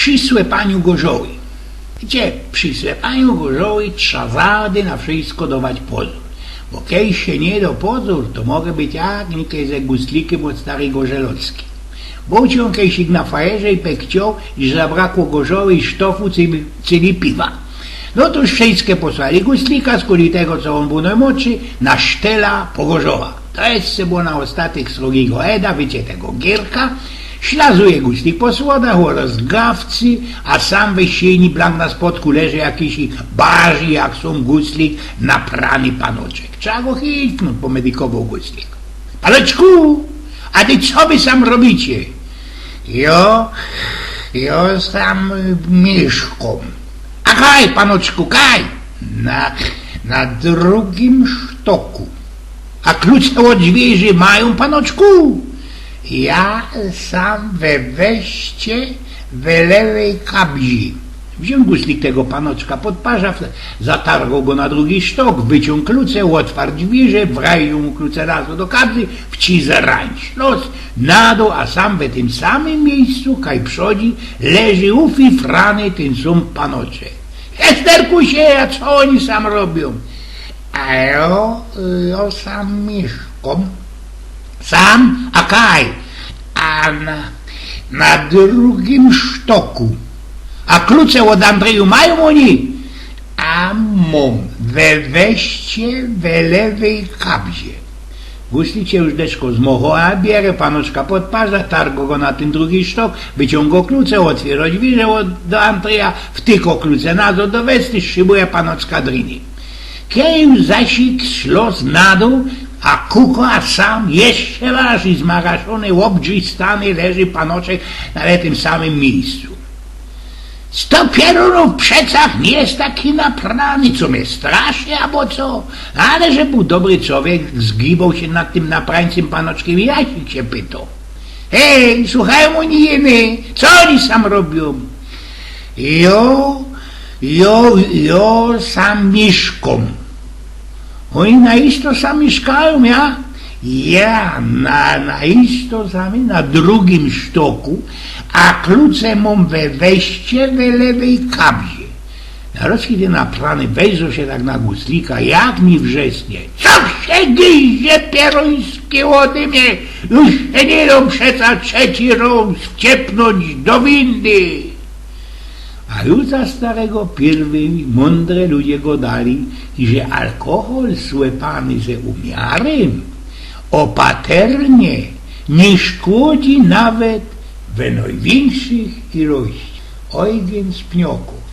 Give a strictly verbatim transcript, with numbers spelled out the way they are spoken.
Przi słepaniu gorzoły. Gdzie przi słepaniu gorzoły trza zawdy na wszysko dować pozōr. Bo kej sie niy do pozōr, to może być jak nikej ze guslikym ôd starej gorzelowskij. Bōł sie ôn kejsik na fajerze i pekcioł, iż zabrakło gorzoły i sztofu, czyli, czyli piwa. No to już wszyjske posłali guslika, skuli tego, co ôn bōł nojmłodszy, na sztela po gorzoła. To jeszcze było na ôstatek Srogigo Eda, wiycie, tego Gierka. Ślazuje guslik po słodach, rozgawcy, a sam we siyni blank na spodku leży jakiś barzi jak sōm guslik naprany panoczek. Trza go hitnōńć, pomedikowoł guslik. Panoczku, a ty co wy sam robicie? Jo, jo sam mieszkōm. A kaj, panoczku, kaj? Na, na drugim sztoku. A klucze ôd dwiyrzi majōm, panoczku? Ja sam we weście we lewej kabzi. Wziōn guslik tego panoczka pod parza, w-, zatargoł go na drugi sztok, wyciōng klucze, ôtwarł dwiyrze, wrajził mu klucze nazod do kabzy, wciōng za rań, ślos, na dōł, a sam we tym samym miyjscu, kaj przodzi, leży ufifrany tyn sōm panoczek. Esterkusie, a co ôni sam robiōm? A jo, jo sam mieszkōm. Sam? A kaj? A na, na drugim sztoku. A klucze ôd Andryju majōm ôni? A mōm, we weście we lewej kabzie. Guslik sie już deszko zmochoł, a bierze panoczka pod parza, targo go na tyn drugi sztok, wyciōngo klucze, ôtwiyro dwiyrze ôd, do Andryja, wtyko klucze nazod do westy, szybuje panoczka driny. Kej zasik ślos na dōł, a kuko, a sam jeszcze bardzij zmaraszōny, ôbrzistany leży panoczek na tym samym miyjscu. Sto pierōnōw przecach niy jest taki naprany, co mie straszy, abo co? Ale że bōł dobry czowiek, zgiboł sie nad tym naprańcym panoczkym i Jasik sie pytoł. Hej, słuchajōm, ôni jeny, co ôni sam robiōm? Jo, jo, jo sam mieszkōm. Ôni na isto sam mieszkajōm, ja? Ja, na, na isto sam, na drugim sztoku, a klucze mōm we weście we lewej kabzie. Naroz tyn naprany wejrzoł sie tak na guslika, jak mi wrzasnie: Co sie gizie pierōński ôdy mie? Już sie niy dōm przeca trzeci rōz wciepnōńć do windy. A już za starego piyrwyj mōndre ludzie godali, że alkohol słepany ze umiarym, ôpaternie, niy szkōdzi nawet we nojwiyńszych ilościach. Ojgyn z Pniokōw.